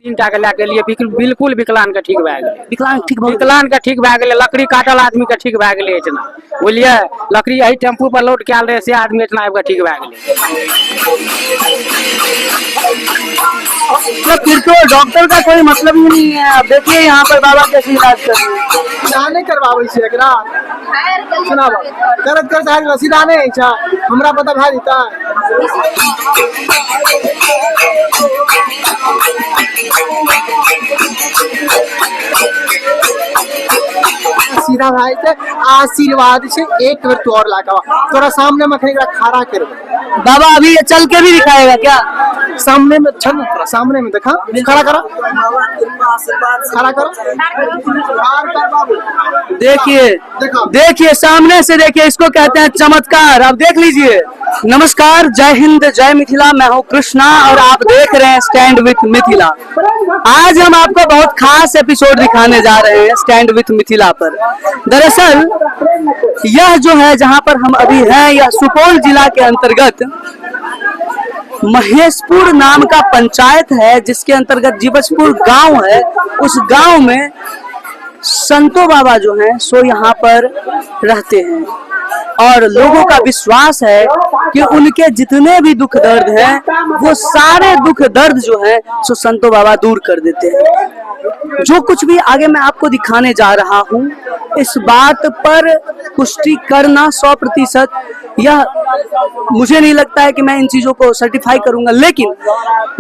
तीन टा के लए के एलियै, बिल्कुल विकलांग के ठीक भए गेलै। विकलांग ठीक भऽ गेलै? विकलांग के ठीक भए गेलै। लकड़ी काटल आदमी के ठीक भए गेलै एहिठिना, बुझलियै? लकड़ी एहि टेम्पू पर लोड कयल रहै से आदमी एहिठिना आबि कऽ ठीक भए गेलै। मतलब फिर तो डॉक्टर का कोई मतलब ही नहीं है। आप देखिए यहाँ पर बाबा कैसे इलाज कर रहे हैं। सीधा नहि करबाबै छै एकरा, सुनाब करत करत हारि सीधा नहि होइ छै, हमरा पता भए जेतै। सीधा भए जेतै, आशीर्वाद छै। एक बेर तू और ला के आबऽ, तोरा सामने में अखन एकरा खड़ा करबै। बाबा अभी ये चल के भी दिखाएगा क्या? सामने में छल ना, तोरा सामने में देखा, खड़ा करो, खड़ा करो, खाड़ कर बाबू। देखिए। देखो। देखिए, सामने से देखिए, इसको कहते हैं चमत्कार। आप देख लीजिए। नमस्कार, जय हिंद, जय मिथिला। मैं हूं कृष्णा और आप देख रहे हैं स्टैंड विथ मिथिला। आज हम आपको बहुत खास एपिसोड दिखाने जा रहे हैं स्टैंड विथ मिथिला पर। दरअसल यह जो है, जहां पर हम अभी हैं, यह सुपौल जिला के अंतर्गत महेशपुर नाम का पंचायत है, जिसके अंतर्गत जीवछपुर गांव है। उस गांव में संतो बाबा जो हैं सो यहाँ पर रहते हैं और लोगों का विश्वास है कि उनके जितने भी दुख दर्द हैं, वो सारे दुख दर्द जो हैं सो संतो बाबा दूर कर देते हैं। जो कुछ भी आगे मैं आपको दिखाने जा रहा हूँ, इस बात पर पुष्टि करना 100% यह मुझे नहीं लगता है कि मैं इन चीज़ों को सर्टिफाई करूंगा, लेकिन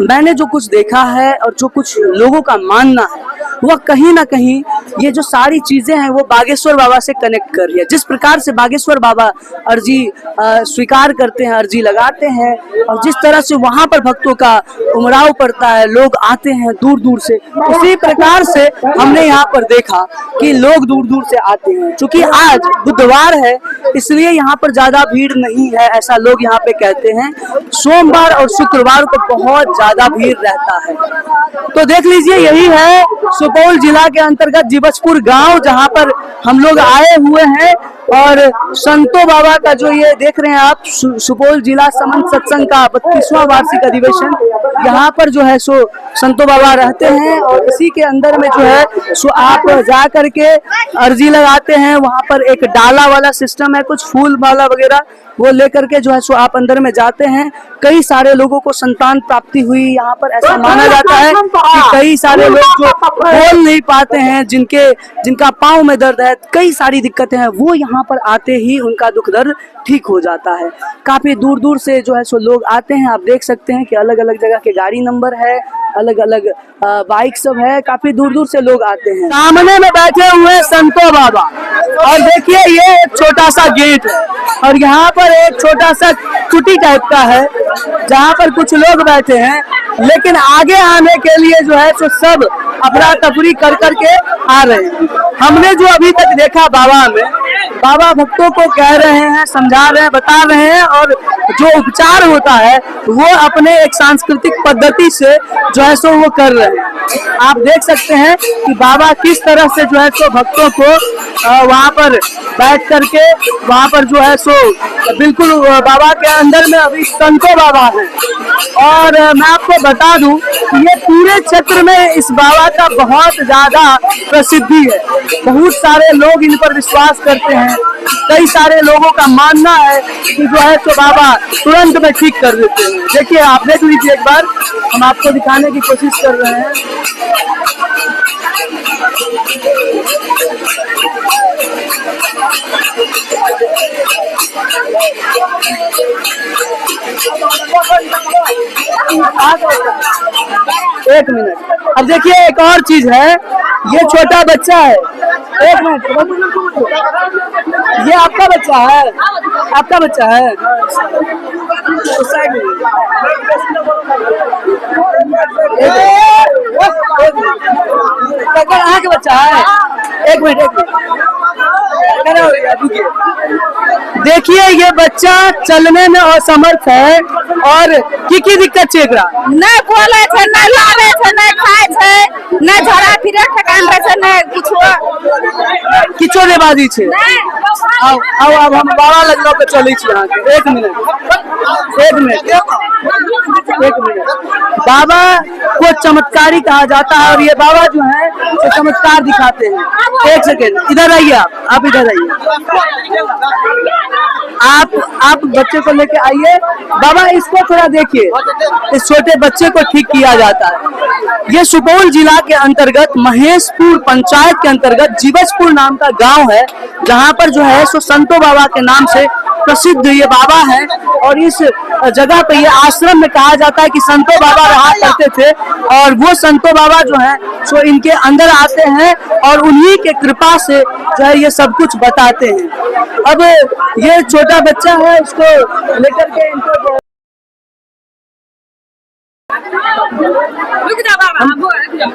मैंने जो कुछ देखा है और जो कुछ लोगों का मानना है, वह कहीं ना कहीं ये जो सारी चीज़ें हैं वो बागेश्वर बाबा से कनेक्ट कर रही है। जिस प्रकार से बागेश्वर बाबा अर्जी स्वीकार करते हैं, अर्जी लगाते हैं और जिस तरह से वहाँ पर भक्तों का उमड़ाव पड़ता है, लोग आते हैं दूर दूर से, उसी प्रकार से हमने यहाँ पर देखा कि लोग दूर दूर से आते हैं। चूंकि आज बुधवार है, इसलिए यहाँ पर ज्यादा भीड़ नहीं है, ऐसा लोग यहाँ पे कहते हैं। सोमवार और शुक्रवार को बहुत ज्यादा भीड़ रहता है। तो देख लीजिए, यही है सुपौल जिला के अंतर्गत जीवछपुर गांव, जहां पर हम लोग आए हुए हैं और संतो बाबा का जो ये देख रहे हैं आप, सुपौल जिला समन सत्संग का 32वां वार्षिक अधिवेशन, यहाँ पर जो है सो संतो बाबा रहते हैं और इसी के अंदर में जो है सो आप जा करके अर्जी लगाते हैं। वहाँ पर एक डाला वाला सिस्टम है, कुछ फूल माला वगैरह वो लेकर के जो है सो आप अंदर में जाते हैं। कई सारे लोगों को संतान प्राप्ति हुई यहाँ पर, ऐसा माना जाता है कि कई सारे लोग जो बोल नहीं पाते हैं, जिनके जिनका पाँव में दर्द है, कई सारी दिक्कतें हैं, वो यहाँ पर आते ही उनका दुख दर्द ठीक हो जाता है। काफी दूर दूर से जो है सो लोग आते हैं। आप देख सकते हैं कि अलग अलग जगह के गाड़ी नंबर है, अलग अलग बाइक सब है, काफी दूर दूर से लोग आते हैं। सामने में बैठे हुए हैं संतो बाबा और देखिए ये एक छोटा सा गेट है और यहाँ पर एक छोटा सा कुटी टाइप का है जहाँ पर कुछ लोग बैठे हैं, लेकिन आगे आने के लिए जो है सो सब अफरा तफरी कर करके आ रहे हैं। हमने जो अभी तक देखा बाबा में, बाबा भक्तों को कह रहे हैं, समझा रहे हैं, बता रहे हैं और जो उपचार होता है वो अपने एक सांस्कृतिक पद्धति से जो है सो वो कर रहे हैं। आप देख सकते हैं कि बाबा किस तरह से जो है सो भक्तों को वहाँ पर बैठ करके वहाँ पर जो है सो बिल्कुल बाबा के अंदर में अभी संतो बाबा हैं। और मैं आपको बता दूं कि ये पूरे क्षेत्र में इस बाबा का बहुत ज्यादा प्रसिद्धि है। बहुत सारे लोग इन पर विश्वास करते हैं। कई सारे लोगों का मानना है कि जो है सो बाबा तुरंत में ठीक कर देते हैं। देखिए, आप देख लीजिए एक बार, हम आपको दिखाने की कोशिश कर रहे हैं। एक मिनट, अब देखिए एक और चीज है, ये छोटा बच्चा है। एक मिनट, ये आपका बच्चा है? आपका बच्चा है? उस साइड में। एक मिनट, ककर अहाँके बच्चा है? एक मिनट, एक मिनट, रुकिए। देखिए, ये बच्चा चलने में असमर्थ है और की की दिक्कत छै एकरा? नहि बोलै छै, नहि लाबै छै, नहि खाइ छै, नहि झोरा फिरे ठेकान रहै छै, नहि किछो। किछो नहि बाजै छै। नहि। आउ आउ, आब हम बाबा लग लऽ के चलै छी अहाँके। एक मिनट। एक मिनट, एक मिनट। बाबा को चमत्कारी कहा जाता है और ये बाबा जो है वो चमत्कार दिखाते हैं। एक सेकेंड, इधर आइए आप इधर आइए। आप बच्चे को लेके आइए। बाबा इसको थोड़ा देखिए, इस छोटे बच्चे को ठीक किया जाता है। ये सुपौल जिला के अंतर्गत महेशपुर पंचायत के अंतर्गत जीवछपुर नाम का गांव है, जहां पर जो है सो संतो बाबा के नाम से प्रसिद्ध ये बाबा हैं। और इस जगह पे ये आश्रम में कहा जाता है कि संतो बाबा रहा करते थे और वो संतो बाबा जो हैं सो इनके अंदर आते हैं और उन्हीं के कृपा से जो है ये सब कुछ बताते हैं। अब ये छोटा बच्चा है, उसको लेकर के इनको रुक जा बाबा, रुक जा।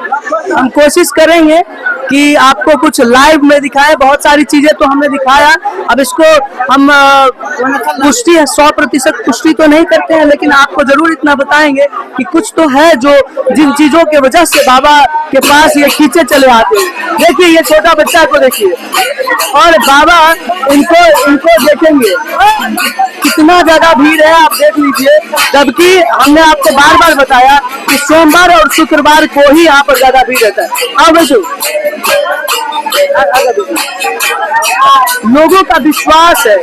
हम कोशिश करेंगे कि आपको कुछ लाइव में दिखाएं। बहुत सारी चीजें तो हमने दिखाया, अब इसको हम पुष्टि है 100% पुष्टि तो नहीं करते हैं, लेकिन आपको जरूर इतना बताएंगे कि कुछ तो है जो जिन चीजों के वजह से बाबा के पास ये खींचे चले आते हैं। देखिए ये छोटा बच्चा को देखिए और बाबा इनको इनको देखेंगे। कितना ज्यादा भीड़ है आप देख लीजिए, जबकि हमने आपको बार बार बताया कि सोमवार और शुक्रवार को ही यहाँ पर ज्यादा भीड़ रहता है। आओ बैठो। आगे बैठो। लोगों का विश्वास है,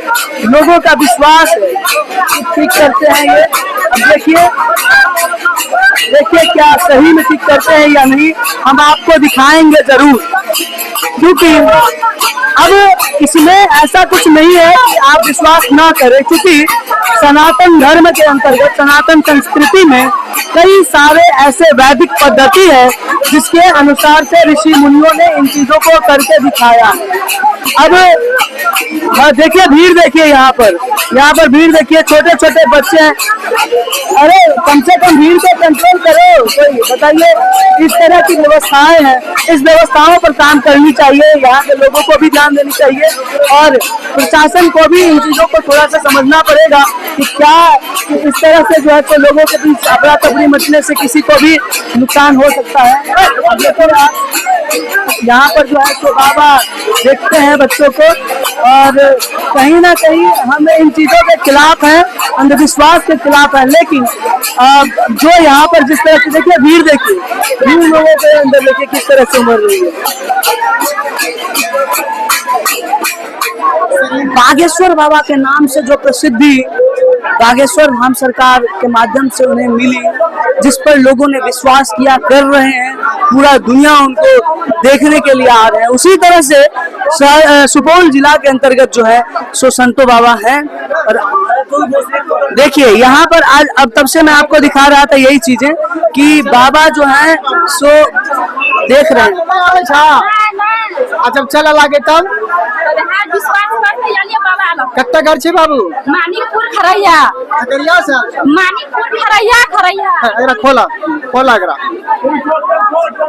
लोगों का विश्वास है कि ठीक करते हैं ये। अब देखिए, देखिए क्या सही में ठीक करते हैं या नहीं, हम आपको दिखाएंगे जरूर, क्योंकि अब इसमें ऐसा कुछ नहीं है कि आप विश्वास ना करें, क्योंकि सनातन धर्म के अंतर्गत सनातन संस्कृति में कई सारे ऐसे वैदिक पद्धति है जिसके अनुसार से ऋषि मुनियों ने इन चीजों को करके दिखाया है। अब हाँ, देखिए भीड़ देखिए यहाँ पर, यहाँ पर भीड़ देखिए, छोटे छोटे बच्चे हैं। अरे कम से कम भीड़ को कंट्रोल करो कोई, बताइए। इस तरह की व्यवस्थाएं हैं, इस व्यवस्थाओं पर काम करनी चाहिए, यहाँ के लोगों को भी ध्यान देनी चाहिए और प्रशासन को भी इन चीजों को थोड़ा सा समझना पड़ेगा कि क्या कि इस तरह से जो है तो लोगों के बीच अफरा तफरी मचने से किसी को भी नुकसान हो सकता है। अब देखो आप यहाँ पर जो है तो बाबा देखते हैं बच्चों को और कहीं ना कहीं हम इन चीजों के खिलाफ हैं, अंधविश्वास के खिलाफ हैं, लेकिन जो यहाँ पर जिस तरह से देखिए भीड़ देखिए, भीड़ लोगों के अंदर देखिए किस तरह से उमड़ रही है। बागेश्वर बाबा के नाम से जो प्रसिद्धि बागेश्वर धाम सरकार के माध्यम से उन्हें मिली, जिस पर लोगों ने विश्वास किया कर रहे हैं, पूरा दुनिया उनको देखने के लिए आ रहे हैं। उसी तरह से सुपौल जिला के अंतर्गत जो है सो संतो बाबा हैं। और देखिए यहाँ पर आज अब तब से मैं आपको दिखा रहा था यही चीजें कि बाबा जो हैं सो देख रहे हैं। अच्छा, आ जब चले लागे तब विश्वास करके आलिए बाबा लग। कत्ता घर छे बाबू? मानिकपुर खरैया। खगड़िया से? मानिकपुर खरैया, खरैया। हाँ, एकरा खोला, खोला एकरा।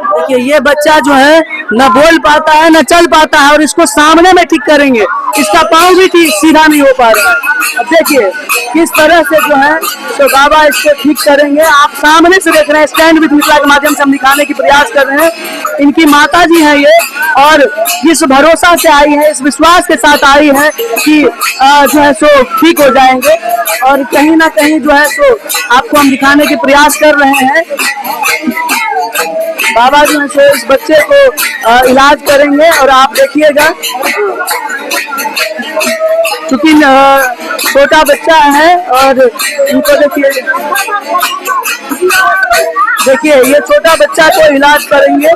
देखिए ये बच्चा जो है न बोल पाता है न चल पाता है और इसको सामने में ठीक करेंगे, इसका पाँव भी ठीक सीधा नहीं हो पा रहा है। अब देखिए किस तरह से जो है तो बाबा इसको ठीक करेंगे। आप सामने से देख रहे हैं, स्टैंड विथ मिथिला के माध्यम से हम दिखाने की प्रयास कर रहे हैं। इनकी माता जी हैं ये और इस भरोसा से आई है, इस विश्वास के साथ आई है कि जो है सो ठीक हो जाएंगे। और कहीं ना कहीं जो है सो आपको हम दिखाने के प्रयास कर रहे हैं। बाबा जो है सो इस बच्चे को इलाज करेंगे और आप देखिएगा, चूंकि छोटा बच्चा है और इनको देखिए, देखिए ये छोटा बच्चा को इलाज करेंगे।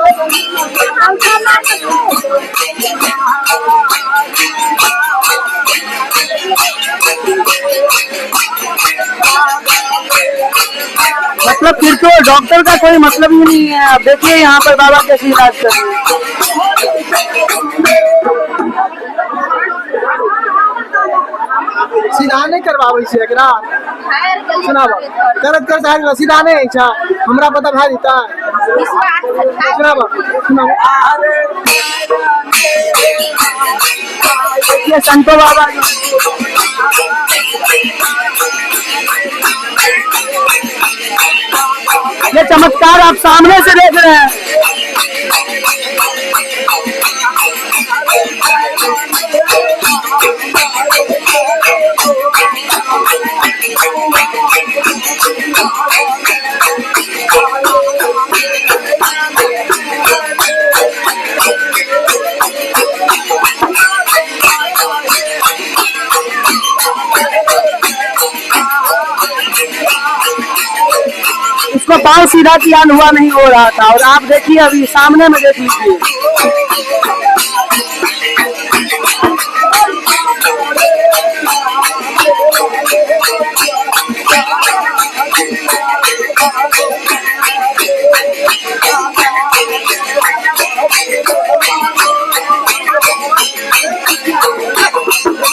मतलब फिर तो डॉक्टर का कोई मतलब ही नहीं है। आप देखिए यहाँ पर बाबा कैसे इलाज कर रहे हैं। सीधा नहीं करवाबै छै एकरा। सुनाब, करत करत हारि गेलौ, सीधा नहीं छै, हमरा पता भए जेतै। सुनाब, सुनाब। देखिए संतो बाबा जो ये चमत्कार आप सामने से देख रहे हैं। पाँव सीधा किया हुआ नहीं हो रहा था, और आप देखिए अभी सामने में देख लीजिए।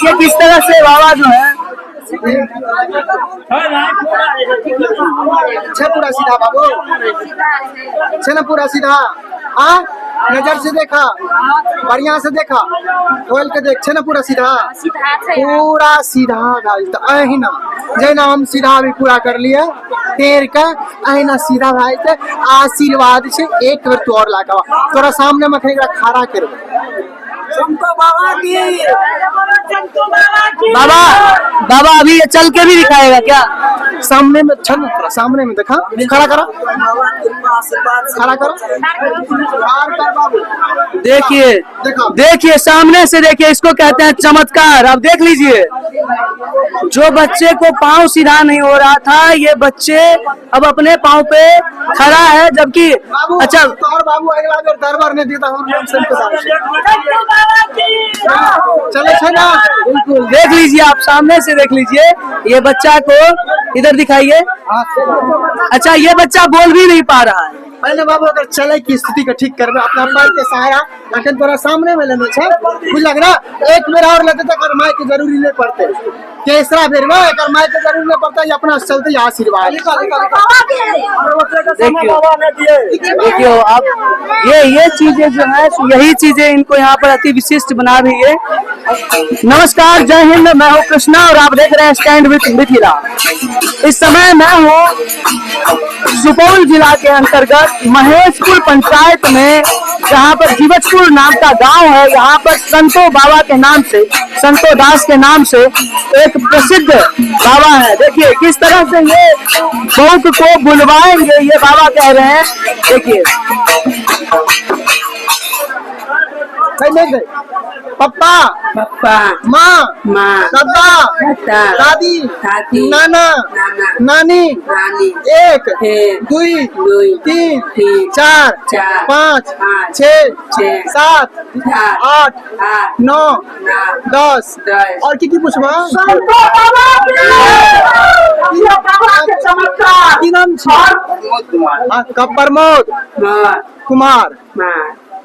ये किस तरह से बाबा जो है छै पूरा सीधा बाबू, छै ना पूरा सीधा? हाँ, नजर से देखा, बढ़िया से देखा, खोल के देख, छै ना पूरा सीधा? पूरा सीधा भए जेतै अहिना, जहिना हम सीधा भी पूरा कर लिए टेर के, अहिना सीधा भए जेतै। आशीर्वाद छै। एक बेर तू और ला के आबा, तोरा सामने में अखन एकरा खड़ा करबै। बाबा, बाबा अभी ये चल के भी दिखाएगा क्या? सामने में छल ना, तोरा सामने में देखा, खड़ा करा, खड़ा करो, खड़ा कर बाबू। देखिए, देखो। देखिए सामने से देखिए, इसको कहते हैं चमत्कार। अब देख लीजिए, जो बच्चे को पाँव सीधा नहीं हो रहा था, ये बच्चे अब अपने पाँव पे खड़ा है, जबकि बाबू अच्छा तोहर बाबू अगला बेर दरबार नहीं देता, हम नाम सुन के चले छै ना। बिल्कुल देख लीजिए, आप सामने से देख लीजिए, ये बच्चा को इधर दिखाइए। अच्छा, ये बच्चा बोल भी नहीं पा रहा है। पहले बाबू अगर चले की स्थिति के ठीक करबे अपना पैर के सहारा, अखन तोरा सामने में लेने छै, बुझलक ना? एक बेर और लेते तऽ एकर माय के जरूरी नहीं पड़ते। तेसरा बेर में एकर माय के जरूरी नहीं पड़ते, अपना से चलते आशीर्वाद। देखिए, देखियो आप ये चीजें जो है, यही चीजें इनको यहाँ पर अति विशिष्ट बना रही है। नमस्कार, जय हिंद, मैं हूँ कृष्णा और आप देख रहे हैं स्टैंड विथ मिथिला। इस समय मैं हूँ सुपौल जिला के अंतर्गत महेशपुर पंचायत में, जहाँ पर जीवछपुर नाम का गांव है। यहाँ पर संतो बाबा के नाम से, संतो दास के नाम से एक प्रसिद्ध बाबा है। देखिए किस तरह से ये बहू को बुलवाएंगे, ये बाबा कह रहे हैं। देखिए सही नहीं गए? पप्पा, पप्पा, माँ, माँ, दादा, दादा, दादी, दादी, नाना, नाना, नानी, नानी, एक, एक, दुई, दुई, तीन, तीन, चार, चार, पाँच, पाँच, छः, छः, सात, सात, आठ, आठ, नौ, नौ, 10, 10। और की की पूछबा? की नाम छै? हाँ, प्रमोद कुमार।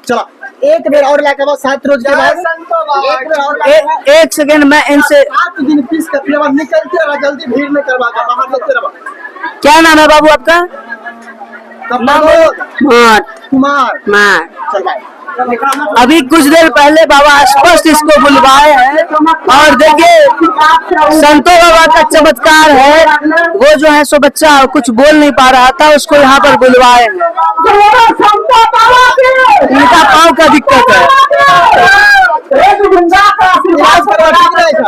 चलो एक बेर और लाके बाद 7 रोज के बाद एक बेर और लाके बाद एक सेकेंड, मैं इनसे 7 दिन पीस के पिएबा, निकलते रहा, जल्दी भीड़ नहीं करवा के बाहर निकलते रहा। क्या नाम है बाबू आपका? प्रमोद कुमार। चल भाई। अभी कुछ देर पहले बाबा स्पष्ट इसको बुलवाए हैं और देखिए संतो बाबा का चमत्कार है, वो जो है सो बच्चा कुछ बोल नहीं पा रहा था, उसको यहाँ पर बुलवाए हैं। इनका पाँव का दिक्कत है। इलाज करवा ठीक रहै छै?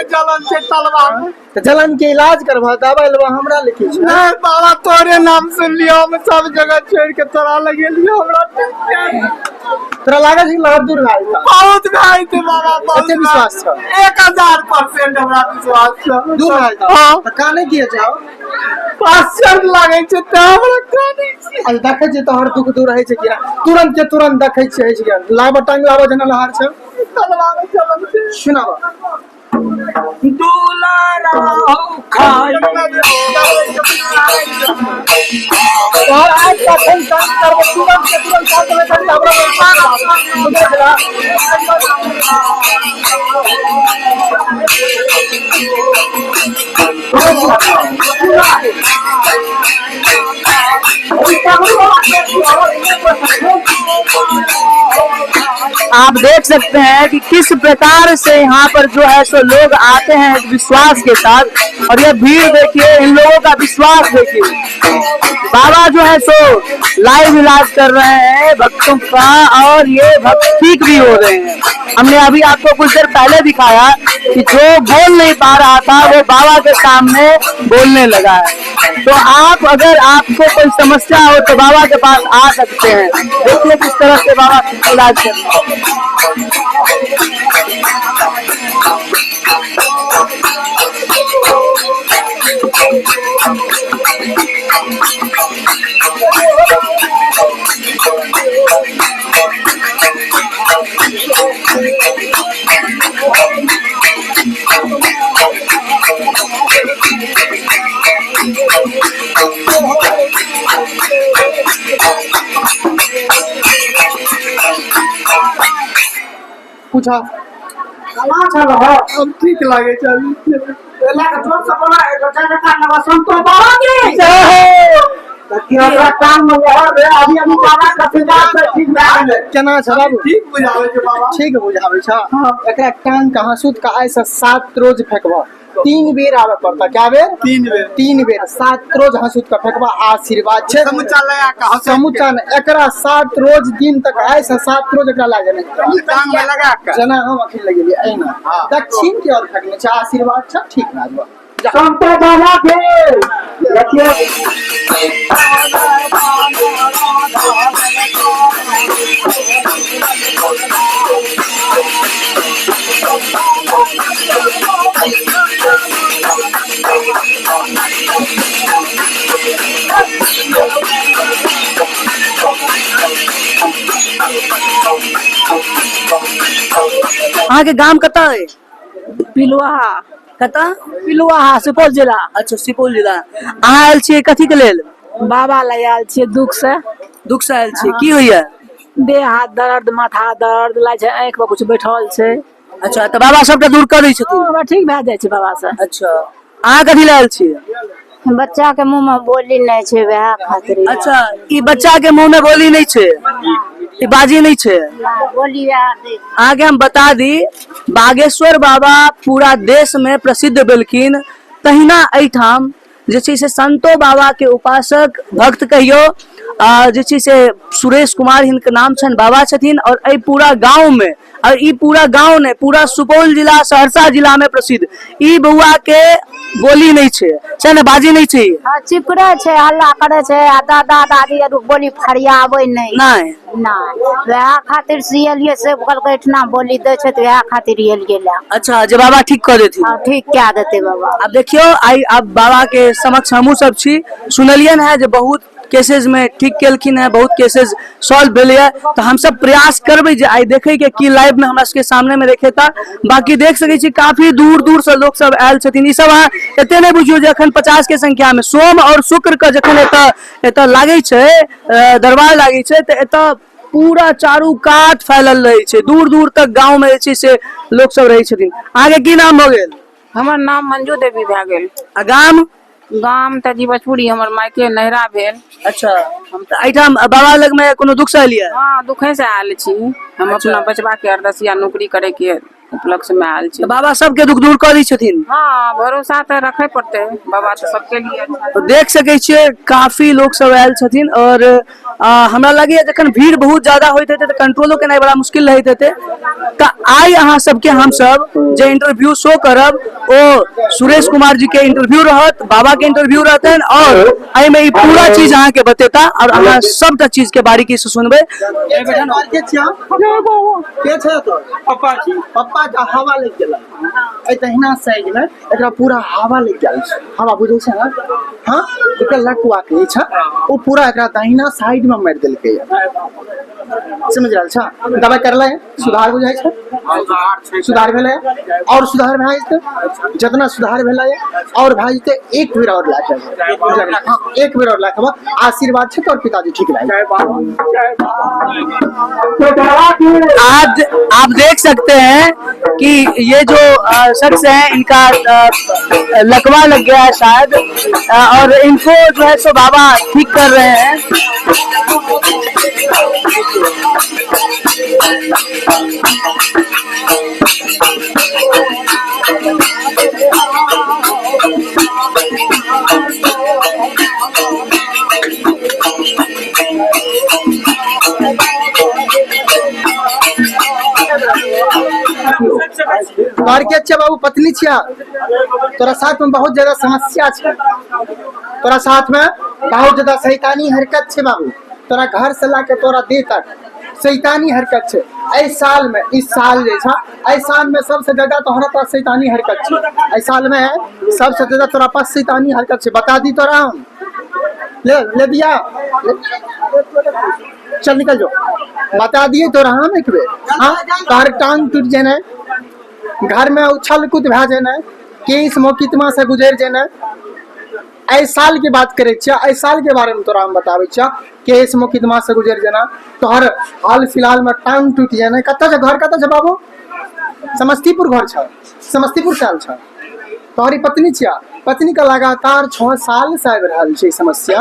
जलन छै तलवा में। तऽ जलन के इलाज करबा, दवाई लेबा, हमरा लिखी छै। नहीं बाबा, तोरे नाम सुन लियो, हम सब जगह छोड़ के तोरा लगेलियो, हमरा ठीक छै। तोरा लागल छै कि लहर दूर भए जेतौ? बहुत भए जेतै बाबा, बहुत। कते विश्वास छौ? 1000% हमरा विश्वास छौ। दूर भए जेतौ? हाँ। तऽ कानै किया छौ? आश्चर्य लागै छै तऽ हमरा कानै छै। अच्छा देखै छियै तोहर दुख दूर होइ छै कि नहि? तुरंत के तुरंत देखै छियै होइ छै कि नहि? लाबऽ टांग लाबऽ जेना लहर छै। तलवा में जलन छै। सुनाबऽ। तोहर आज कखन काम करबो, तुरंत के तुरंत साथ में करी, हमरा बुझला? आप देख सकते हैं कि किस प्रकार से यहाँ पर जो है सो लोग आते हैं विश्वास के साथ, और ये भीड़ देखिए, इन लोगों का विश्वास देखिए। बाबा जो है सो लाइव इलाज कर रहे हैं भक्तों का, और ये भक्त ठीक भी हो रहे हैं। हमने अभी आपको कुछ देर पहले दिखाया कि जो बोल नहीं पा रहा था वो बाबा के सामने बोलने लगा है। तो आप अगर आपको कोई समस्या हो तो बाबा के पास आ सकते हैं। देखिए किस तरह से बाबा इलाज कर रहे हैं। पूछा। अब ठीक लागे छै। केना छै बाबू? ठीक बुझाबै छै बाबा। ठीक बुझाबै छ। एकरा टांग के हंसुत के आइ से 7 रोज फेंकबह, 3 बेर आबे पड़ता। क्या बेर? 3 बेर। 3 बेर 7 रोज हंसुत के फेंकबह, आशीर्वाद छै। समुचा लगा के हंसुत के। समुचा नहि, एकरा 7 रोज दिन तक आइ से 7 रोज एकरा लागे नहि। टांग में लगा के। जेना हम अखन लगेलियै एहिना। दक्षिण के ओर फेंकने छै, आशीर्वाद छै, ठीक भए जेबह। अहाँके गाम कतऽ अइ? पिलुआहा। कतऽ? पिलुआहा, सुपौल जिला। अच्छा, सुपौल जिला। अहाँ आयल छियै कथी के लेल? बाबा लग आयल छियै दुख से। दुख से आयल छियै। की होइया? देह हाथ दर्द, माथा दर्द लागै छै, आँखि पर कुछ बैठल छै। अच्छा, तऽ बाबा सबटा दूर कऽ दै छथिन? हमरा ठीक भए जाइ छै बाबा से। अच्छा, अहाँ कथी लए आयल छियै? बच्चा के मुंह में बोली नहीं छै, वएह खातिर। अच्छा, ई बच्चा के मुंह में बोली नहीं छै, ई बाजी नहीं छै। बोली वएह दै। अहाँके हम बता दी, बागेश्वर बाबा पूरा देश में प्रसिद्ध भेलखिन, तहिना एहिठाम जे छै से संतो बाबा के उपासक भक्त कहियो जे छै से सुरेश कुमार हिनकर नाम छनि, बाबा छथिन। और एहि पूरा गाँव में, और ई पूरा गाँव नहि, पूरा सुपौल जिला सहरसा जिला में प्रसिद्ध। ई बौआ के बोली नहीं छै, छै ने, बाजी नहीं छै। हाँ, चिकरै छै, हल्ला करै छै, आ दादा दादी आर बोली फरियाबै नहि। नहि। नहि, वएह खातिर से एलियै, से कहलकै एहिठिना बोली दै छै, तऽ वएह खातिर एलियै लए। अच्छा, जे बाबा ठीक कऽ देथिन। हाँ, ठीक कए देतै बाबा। आब देखियौ, आइ आब बाबा के समक्ष हमहूँ सब छी, सुनलियनि हेँ जे बहुत केसेज में ठीक केलखिन हेँ, बहुत केसेज सॉल्व भेलैए। तऽ हमसब प्रयास करबै जे आइ देखैके की लाइव में हमरा सबके सामने में देखेता। बाकी देख सकै छी काफी दूर दूर से लोक सब आयल छथिन। ई सब अहाँ एते नहि बुझियौ जे अखन 50 के संख्या में, सोम और शुक्र के जखन एतऽ लागै छै, दरबार लागै छै, तऽ एतऽ पूरा चारू कात फैलल रहै छै, दूर दूर तक गाँव में जे छै से लोक सब रहै छथिन। अहाँके की नाम भऽ गेल? हमर नाम मंजू देवी भए गेल। आ गाम? गाम तऽ जीवछपुरी हमर मायके नैहरा भेल। अच्छा, हम तऽ एहिठाम बाबा लग में कोनो दुख से एलियै? हाँ, दुखे से आयल छी हम। अपना बचबा के अरदसिया नौकरी करे के उपलक्ष्य में आयल छी। तऽ बाबा सबके दुख दूर कऽ दै छथिन? हाँ, भरोसा तऽ रखे पड़ते, बाबा तऽ सबके लिए अच्छा। तऽ देख सकै छियै काफी लोक सब आयल छथिन। और हमरा लगैया जखन भीड़ बहुत ज्यादा होइत हेतै तऽ कंट्रोलो केनाइ बड़ा मुश्किल रहैत हेतै। तऽ आइ अहाँ सबके हमसब जे इंटरव्यू शो करब ओ सुरेश कुमार जी के इंटरव्यू रहत, बाबा के इंटरव्यू रहतनि, और एहिमे ई पूरा चीज अहाँके बतेता और अहाँ सबटा चीज के बारीकी से सुनबै। के छियै? के छै तोर? पप्पा छी। पप्पा के हवा लागि गेलै एहि दहिना साइड में, एकरा पूरा हवा लागि गेल छै। हवा बुझै छै ने? हाँ, एकरा लकुआ के छै, ओ पूरा एकरा दहिना साइड में मारि देलकै। समझ रहल छ? दवाई करले सुधार बुझाइ छै? सुधार भेलै, और सुधार भए जेतै। जितना सुधार भेलै और भए जेतै। एक बेर और लए के, हाँ, एक बेर और लए के आशीर्वाद छै तोर पिताजी ठीक रहे। आज आप देख सकते हैं कि ये जो शख्स हैं इनका लकवा लग गया है शायद, और इनको जो है सो बाबा ठीक कर रहे हैं। तोहर के छियै बाबू? पत्नी छियै। तोरा साथ में बहुत ज्यादा समस्या छै, तोरा साथ में बहुत ज्यादा शैतानी हरकत छै बाबू। तोरा घर से लाके तोरा देह तक शैतानी हरकत छै। एहि साल में, इस साल जे छै, एहि साल में सबसे ज्यादा तोहरा पास शैतानी हरकत छै। एहि साल में सबसे ज्यादा तोरा पास शैतानी हरकत छै। बता दी तोरा हम। ले ले दिया, ले, चल निकल जो। बता दिए तोरा हम एक बेर। हाँ, तोहर टांग टूट जेना, घर में उछल कूद भए जेना, केस मोकितमा से गुजर जेना। एहि साल के बात करै छियै, एहि साल के बारे में तोरा हम बताबै छियै। केस मोकदमा से गुजर जेना, तोहर हाल फिलहाल में टांग टूट जेना। कतऽ छै घर? कतऽ छै बाबू? समस्तीपुर घर छ समस्तीपुर से आयल छ तोहरी पत्नी छिया पत्नी के लगातार 6 साल से आबि रहल छै ई समस्या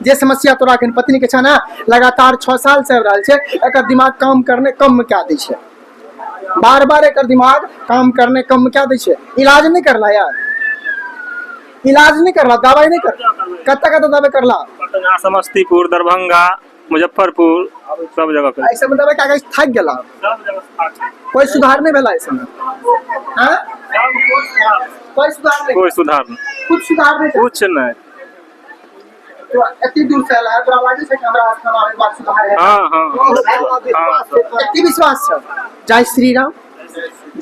जे समस्या तोरा अखन पत्नी के छ ने लगातार 6 साल से आबि रहल छै एकर दिमाग काम करने कम कए दै छै बार बार एकर दिमाग काम करने कम कए दै छै इलाज नहि करला यार इलाज नहि करला दवाई नहि कर कतऽ कतऽ दवाई करला पटना समस्तीपुर दरभंगा मुजफ्फरपुर सब जगह पे एहि सबमे दवाई कागज थाकि गेला सब जगह थाक कोई सुधार नहीं भेला एहि सबमे हाँ? कोई सुधार नहीं कोई सुधार नहीं कुछ सुधार नहीं कुछ नहीं तो एते दूर से आयल है तोरा लागे छै कि हमरा स्थान आबै के बाद सुधार है हाँ हाँ हाँ एते विश्वास छै जय श्री राम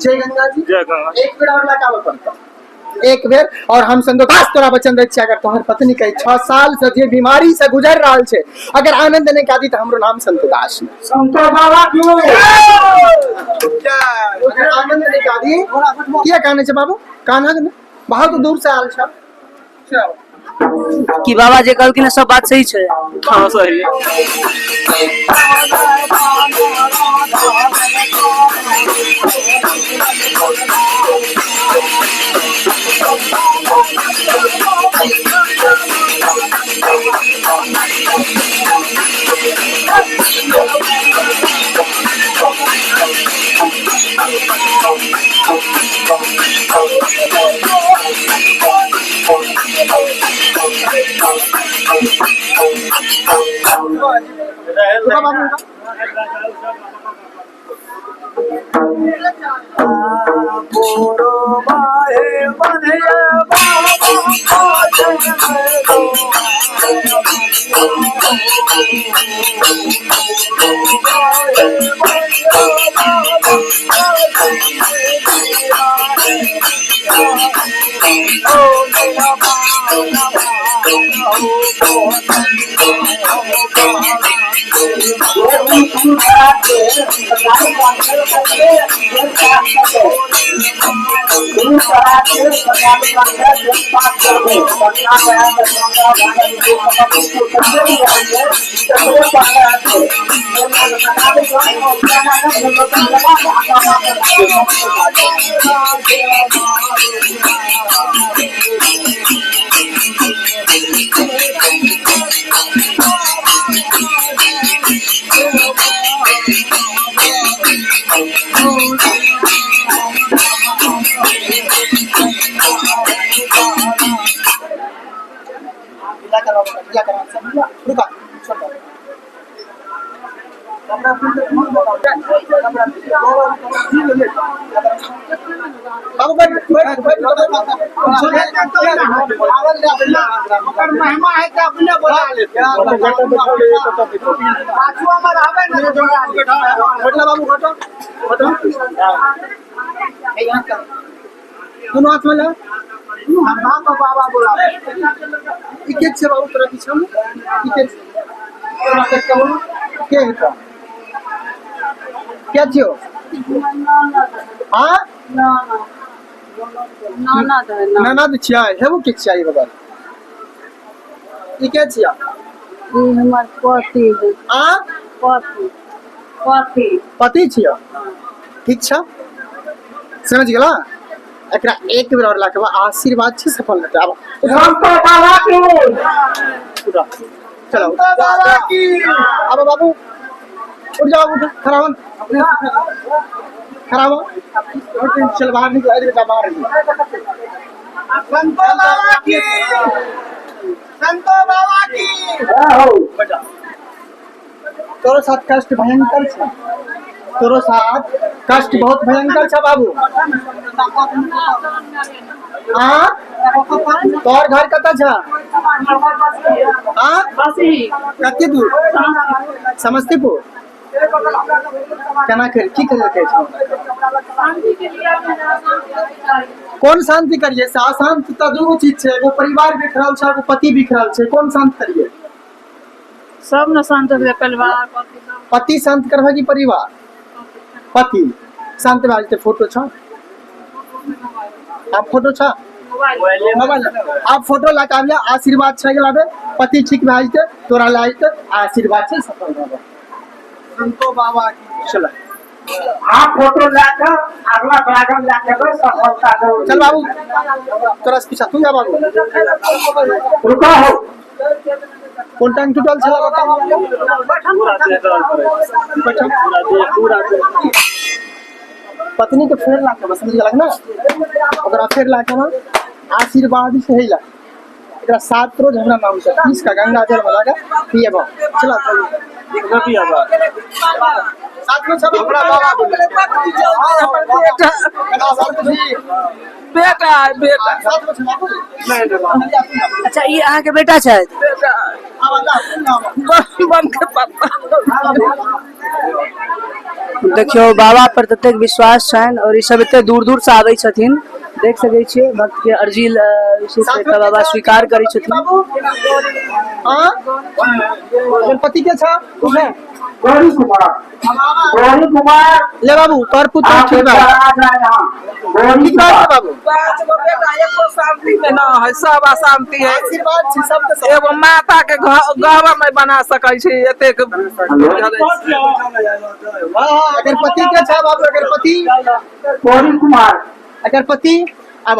जय गंगा जी जय गंगा एक बेर और लगाबऽ पड़तौ एक बेर और हम संतोषास तोरा वचन दै छियै अगर तोहर पत्नी के 6 साल से जे बीमारी से गुजर रहल छै अगर आनंद नहि कादी तऽ हमरो नाम संतोषास नहि संतो बाबा की अगर आनंद नहि कादी किया काने छै बाबू कान्हा के बहुत दूर से आयल छ चल कि बाबा जे कहलखिन हँ, सब बात सही छै हाँ सही है रुका बाबू रुका। ढीला करो ढीला करो सब ढीला रुका छोड़ दो कपड़ा बाबू बैठ बैठ बैठ ओकर महिमा है कि अपने बोला ले पाछू हमर आवे ना तो बोला ले घटला बाबू घटो घटो यहाँ कर दोनों हाथ में ला हम बाबा बाबा बोला ई के छै बाबू तोरा पीछा में ई के छै? तोरा के कहू के हेतौ के छियौ हाँ ननद है ननद छियै हेबो के छियै ई बगल ई के छियै ई हमर पति है आ पति पति पति छियै ठीक छ समझ गेला एकरा एक बेर और लाके आशीर्वाद छै सफल हेतै आब उठा चलो बाबा की अब बाबू उठ जाओ उठ खड़ा हो खड़ा हो चल बाहर निकल अरे बेटा बाहर निकल संतो बाबा की संतो बाबा की बेटा तोरो साथ कष्ट भयंकर छ तोरो साथ कष्ट बहुत भयंकर छ बाबू हाँ तोहर घर कतऽ छ हाँ कते दूर समस्तीपुर केना कर की करे के छै कोन शांति करिए से अशांत तऽ दूगो चीज छै एगो परिवार बिखरल छै एगो पति बिखरल छै कोन शांत करिए सब ने शांत हो परिवार पति सब पति शांत करबै कि परिवार पति शांत भए जेतै फोटो छ आब फोटो छ मोबाइल आब फोटो लए कऽ आबिया आशीर्वाद छै लाबे पति ठीक भए जेतै तोरा लए जेतै आशीर्वाद छै सफल रहबै संतो बाबा की चलो चल बाबू, तोरा से पीछा तू जा बाबू। रुका हो, कोन टांग टूटल छला बता। बैठो। पत्नी के फेर ला के समझ गेलक ना, ओकरा फेर ला के ना आशीर्वाद से हैला एकरा 7 रोज हमरा नाम से 30 का गंगा जल वाला का पिएबो। चला साथ में सब हमरा बाबा बोले। बेटा है, बेटा। साथ में छला। अच्छा, ई अहाँके बेटा छथि? बेटा बम के पप्पा। देखियौ, बाबा पर ततेक विश्वास छनि और ई सब एते दूर दूर से आबै छथिन। देख सकै छियै, भक्त के अर्जी जे छै से बाबा स्वीकार करै छथिन। बाबू, हाँ, गणपति के छा गौरी कुमार, गौरी कुमार। ले बाबू, तोर पुत्र ठीक बा, गौरी ठीक बा बाबू। 5 गो बेटा एको शांति में न है, सब अशांति है। आशीर्वाद छी सबके सब। एगो माता के गहवा में बना सकै छी एतेक। अगर पति के छा बाबू, अगर पति गौरी कुमार, अगर पति आब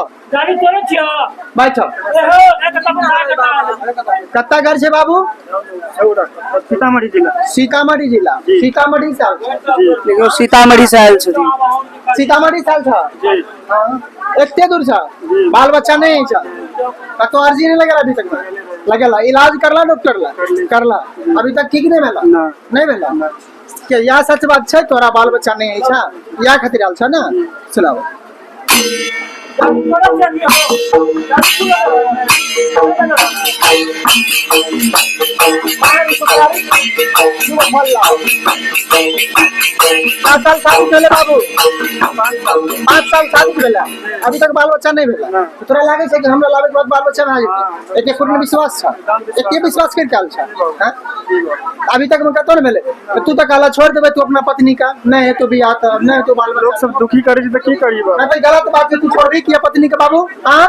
बैठ। कत्ता घर छै बाबू? सीतामढ़ी जिला। सीतामढ़ी जिला, सीतामढ़ी से आयल छै। देखियौ, सीतामढ़ी से आयल छथिन। सीतामढ़ी से आयल छ? हाँ। एते दूर छ, बाल बच्चा नहीं छ, कतो अर्जी नहीं लगेला अभी तक? लगेला। इलाज करला डॉक्टर ला करला, अभी तक ठीक नहीं भेला? नहीं भेला के या सच बात छै, तोरा बाल बच्चा नहीं छ, या खातिर आयल छ ना। सुनाओ। 5 साल शादी भेले बाबू? 5 साल शादी भेला, अभी तक बाल बच्चा नहीं भेला। तो तोरा लागे छै कि हमरा लाबे के बाद बाल बच्चा भए जेतै? एते पूर्ण विश्वास छ? एते विश्वास कर के आयल छ? हाँ? अभी तक में कतौ नहीं भेले, तो तू तो कहला छोड़ देबै तू अपना पत्नी का, नहीं है तो बियाह त नहीं है तो बाल लोग बच्चा। सब दुखी करे छै तऽ की करी बाबा? नहीं भाई, गलत बात है, तू छोड़बी किया पत्नी के बाबू? हाँ,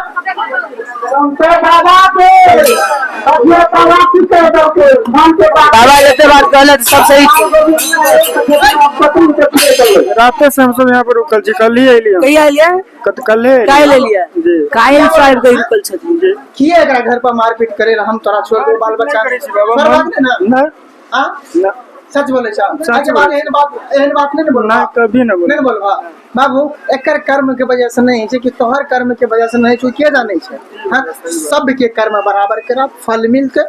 बाबा जते बात कहले सब सही छै। राते से हम सब यहाँ पर रुकल छी, कल ही अयली हम। कहिया एलियै? कल्हे अयली। काल्हि एलियै? जी। काल्हि से आबि कऽ रुकल छथिन। जी। किए एकरा घर पर मारपीट करे रह, हम तोरा छोड़ देबो बाल बच्चा? नहि करै छी बाबा। छोड़बाक नहि ना? नहि। हाँ? नहि। सच बोले छा? सच एहिके बाद बोलै। एहन बात, एहन बात नहीं ने बोलबा? नहि, कभी नहि बोलबा। नहीं ने बोलबा बाबू? एकर कर्म के वजह से नहीं छै कि तोहर कर्म के वजह से नहीं छै, के जाने छै? हाँ, सबके कर्म बराबर करा फल मिलते।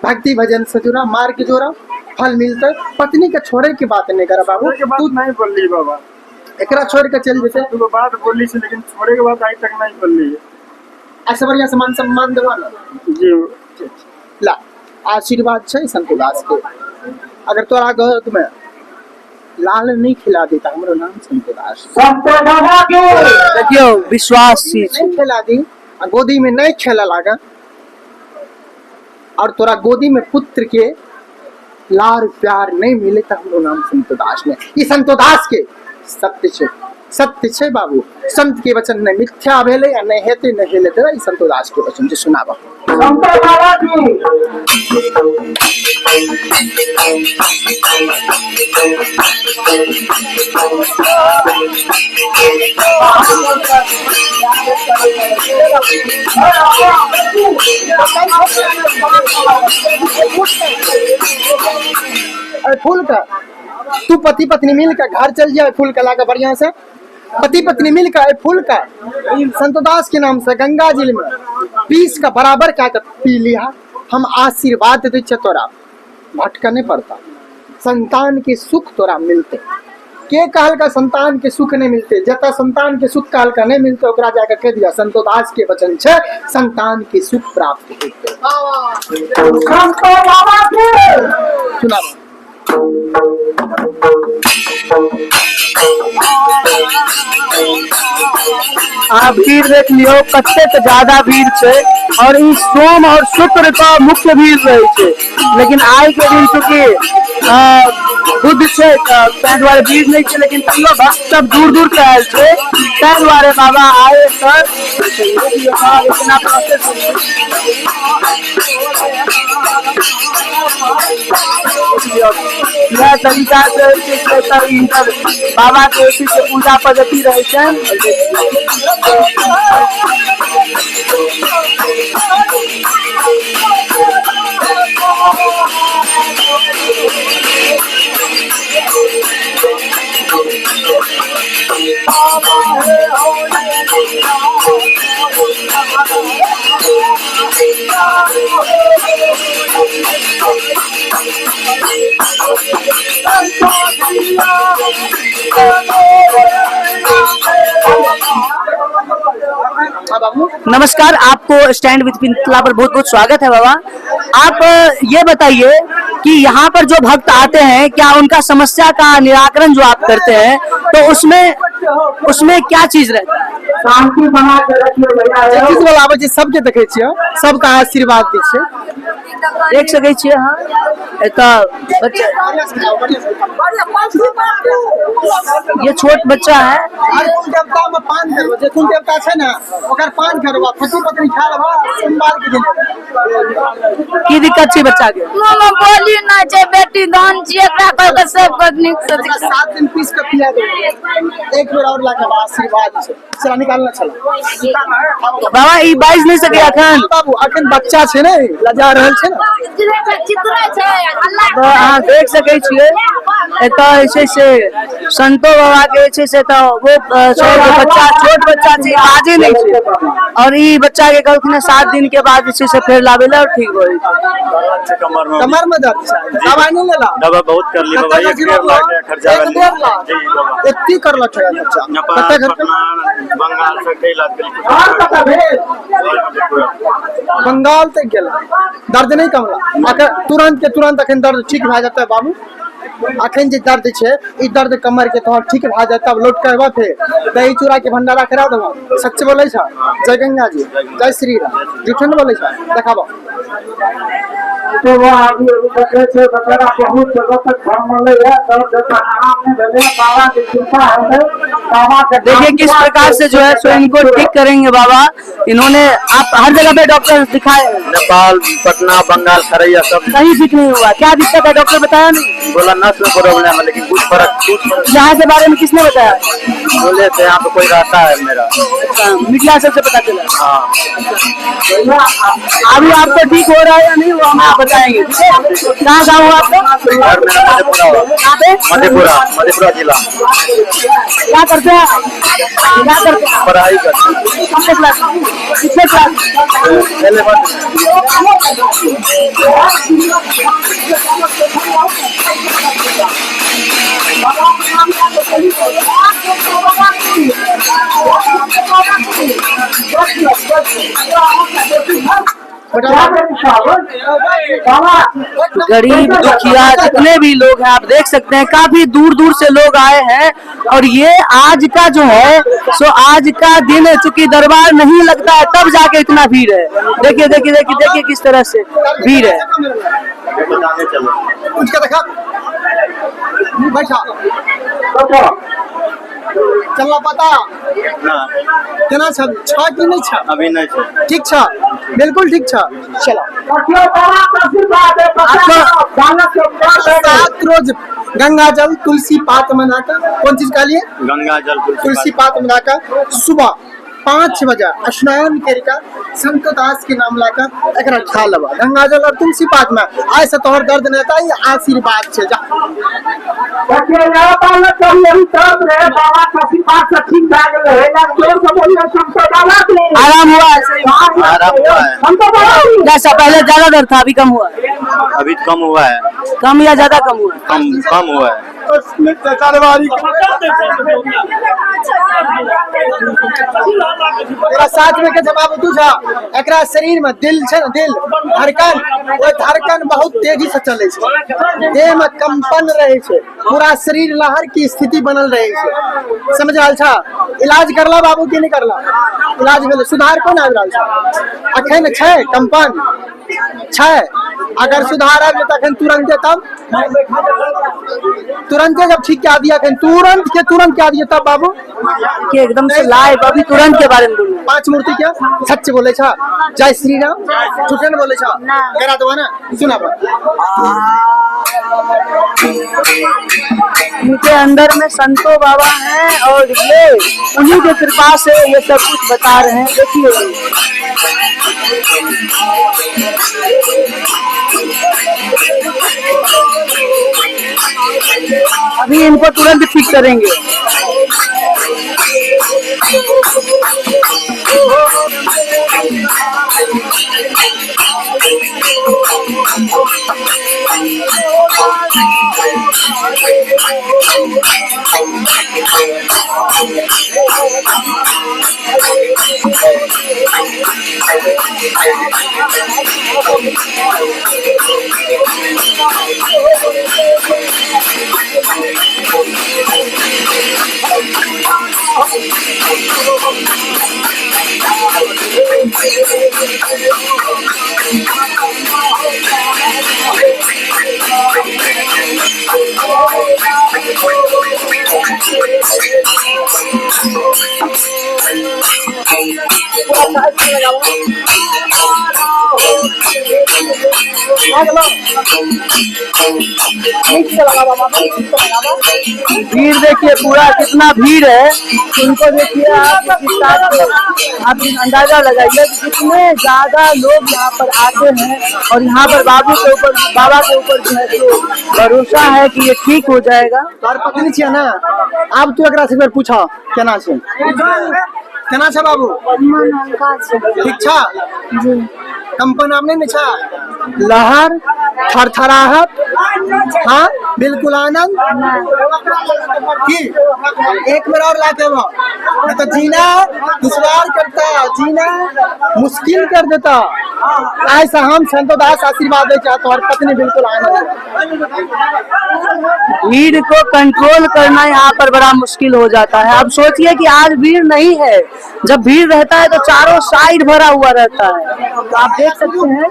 भक्ति भजन से जुड़ा, मार्ग के जोड़ा, फल मिलते। पत्नी के छोड़े के बात नहीं करा बाबू। छोड़े के बात तू नहीं बोलली बाबा। एकरा छोड़ के चल जेते। दूगो बात बोलली छै, लेकिन छोड़े के बात आज तक नहीं बोलली। ऐसे बढ़िया से मान सम्मान देबा ना? जी। ला, आशीर्वाद छै संतोदास के। अगर तोरा घर में लाल नहीं खिला देता, हमरो नाम संतोदास। देखियौ, विश्वास चीज नहीं खिला दी आ गोदी में नहीं खेला लागा और तोरा गोदी में पुत्र के लार प्यार नहीं मिले तो हमरो नाम संतोदास ने। ई संतोदास के सत्य छै, सत्य छै बाबू। संत के वचन नहीं मिथ्या भेले आ नहीं हेते, नहीं हेले देबै। ई संतोदास के वचन जे सुनाब। अरे फूल का तू पति पत्नी मिल के घर चल जाए, फूल का लाके बढ़िया से पति पत्नी मिल के फूल का संतोदास के नाम से गंगा जी में 20 का बराबर का के पी लिया। हम आशीर्वाद दै छियै, तोरा भटक नहीं पड़ता, संतान के सुख तोरा मिलते। के कहल का संतान के सुख नहीं मिलते? जतऽ संतान के सुख कहल का नहीं मिलते, ओकरा जाके कह दिया संतोदास के वचन छै, संतान के सुख प्राप्त होते। सुनाब। अहाँ भीड़ देख लियौ, कतेक ज्यादा भीड़ छै। और ई सोम और शुक्र के मुख्य भीड़ रहै छै, लेकिन आइ के दिन चूँकि बुध छै तऽ ताहि दुआरे भीड़ नहि छै, लेकिन तैयो भक्त सब दूर दूर से आयल छै। ताहि दुआरे बाबा आए सर इतना प्रोसेस छी और इएह तरीका से जे छै से एतऽ हिनकर बाबा के जे छै से पूजा पद्धति रहै छनि। नमस्कार, आपको स्टैंड विद मिथिला पर बहुत बहुत स्वागत है बाबा। आप ये बताइए कि यहाँ पर जो भक्त आते हैं, क्या उनका समस्या का निराकरण जो आप करते हैं तो उसमें उसमें क्या चीज रहता है? जे चीज वाला आबै छै सबके देखै छियै, सबके आशीर्वाद दै छियै। देख सकै छियै अहाँ एतऽ बच्चा, ये छोट बच्चा है। हर कुल देवता में पान करबो, जे कुल देवता छै ने ओकर पान करबो, फटी पकड़ी खा लेबो सोमवार के दिन। की दिक्कत छै बच्चा के? मामा बोली नहि छै, बेटी दान छियै, एकरा कह के सब कुछ नीक से। ओकरा 7 दिन पीस के पिया देबो, एक बेर और ला के आशीर्वाद छै। चला निकालना चला। बाबा, ई बाजि नहि सकै अखन। बाबू, अखन बच्चा छै ने, लजा रहल छै ने। चित्रे छै हल्ला। तऽ अहाँ देख सकै छियै एतऽ जे छै से संतो बाबा के जे छै से तऽ ओ छोट बच्चा, छोट बच्चा छै, बाजै नहि छै और ई बच्चा के कहलखिन हँ 7 दिन के बाद जे छै से फेर लाबै लए और ठीक भऽ जेतै। छै कमर में। कमर में दर्द छै, दवाई नहीं लेला? दवा बहुत कर ली बाबा, 1.5 लाख टाका खर्चा एक भेल। 1.5 लाख? जी बाबा। एत्ती करलक टका खर्चा? नेपाल, कते खर्चा? पटना, बंगाल से कई इलाज के बंगाल तक गेला, दर्द नहीं कमला। अखन तुरंत के तुरंत अखन दर्द ठीक भए जेतै बाबू। अखन जे दर्द छै, ई दर्द कमर के तोहर ठीक भए जेतै। अब लौट के अयबा, फेर दही चूड़ा के भंडारा करा देबा। सच बोलै छ? जय गंगा जी, जय श्री राम। झूठे ने बोलै छ? देखाबो। तो वो अभी अभी देखै छै, बेचारा बहुत जगह तक घुमलैया, दर्द जतऽ आराम नहि भेलै। बाबा के कृपा हेतै, बाबा के। देखिए किस प्रकार से जो है सो इनको ठीक करेंगे बाबा। इन्होंने आप हर जगह पे डॉक्टर दिखाए हैं? नेपाल, पटना, बंगाल, खरैया सब। कहीं ठीक नहीं हुआ? क्या दिक्कत है, डॉक्टर बताया नहीं? बोला नस में प्रॉब्लम है, लेकिन कुछ फर्क, कुछ फर्क। यहाँ के बारे में किसने बताया? बोले थे यहाँ पे कोई रहता है मेरा। अच्छा, मीडिया सबसे पता चला? हाँ। अभी आपको ठीक हो रहा है या नहीं, वो हम आप बताएंगे, ठीक है? कहाँ गाँव हुआ आपका? घर मेरा मधेपुरा हुआ। कहाँ पे? मधेपुरा, मधेपुरा जिला। क्या करते हैं आप? क्या करते हैं? पढ़ाई करते हैं। कितने क्लास, कितने क्लास? पहले बात। गरीब दुखिया जितने भी लोग हैं, आप देख सकते हैं काफी दूर दूर से लोग आए हैं और ये आज का जो है सो आज का दिन है, चूंकि दरबार नहीं लगता है तब जाके इतना भीड़ है। देखिए, देखिए, देखिए, देखिए किस तरह से भीड़ है। बताने चलो। उठ के देखा, बैठा, चलना पता? ना। केना छ, छ कि नहि छ? अभी नहीं छै। ठीक छ, बिल्कुल ठीक छ, चलो। 7 रोज गंगा जल तुलसी पात मनाकर, कौन चीज कहलिए? गंगा जल। तुलसी पात मिलाकर सुबह 5 बजे स्नान करके संत दास के नाम लाकर एकरा खा लेबा। गंगा जल और तुलसी पात में आइ से तोहर दर्द नहीं आता। ई आशीर्वाद छै, जा। देखियौ, यहाँ बालक कभी अभी दर्द रहे, बाबा के आशीर्वाद से ठीक भए गेलै। हे जोर से बोलिए संत बाबा के। आराम हुआ है सही? आराम हुआ है। संत बाबा की। जैसा पहले ज्यादा दर्द था, अभी कम हुआ है? अभी कम हुआ है। कम या ज्यादा कम हुआ है? कम, कम हुआ है। दरबारी। एकरा साथ में के जवाब तू जा। एकरा शरीर में दिल छै ने, दिल धड़कन, ओहि धड़कन बहुत तेजी से चलै छै, देह में कंपन रहै छै, पूरा शरीर लहर की स्थिति बनल रहै छै। समझ रहल छ? इलाज करला बाबू की नहीं करला? इलाज भेलै, सुधार कोन आबि रहल छै? अखन छै कंपन छै? अगर सुधार आबि जेतै अखन तुरंते, तब तुरंते जब ठीक कए दिया, अखन तुरंत के तुरंत कए दिया, तब बाबू? कि एकदम से लाइव अभी तुरंत के बारे में बोल रहे हैं। पांच मूर्ति क्या सच बोले छ? जय श्री राम। झूठे न बोले छ? करा दो ना, सुना। इनके अंदर में संतो बाबा हैं और ये उन्हीं के कृपा से ये सब कुछ बता रहे हैं। देखिए अभी इनको तुरंत ठीक करेंगे। भीड़ देखिए पूरा कितना भीड़ है, उनको देखिए आप इस हिसाब से आप अंदाजा लगाइए कि कितने ज्यादा लोग यहाँ पर आते हैं और यहाँ पर बाबू के ऊपर, बाबा के ऊपर जो है तो भरोसा है कि ये ठीक हो जाएगा। तोहर पत्नी छियै ने, आब तू एकरा से एक बेर पूछ केना छै, केना छै बाबू? ठीक छ? कंपन आब नहि ने छ? लहर, थरथराहट, हाँ बिल्कुल आनंद की एक बेर और ला के आबो, नहीं तो जीना दुश्वार करता, जीना मुश्किल कर देता। ऐसा हम संतो दास आशीर्वाद दे चाहते और पत्नी बिल्कुल आनंद। भीड़ को कंट्रोल करना यहाँ पर बड़ा मुश्किल हो जाता है। आप सोचिए कि आज भीड़ नहीं है, जब भीड़ रहता है तो चारों साइड भरा हुआ रहता है। तो आप देख सकते हैं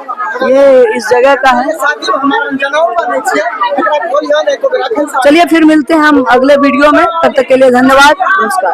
ये इस जगह का है। शादी में हमारा जनऊ बनै छियै, एकरा खोलियो ने एको बेर अखन। चलिए फिर मिलते हैं हम अगले वीडियो में, तब तक के लिए धन्यवाद, नमस्कार।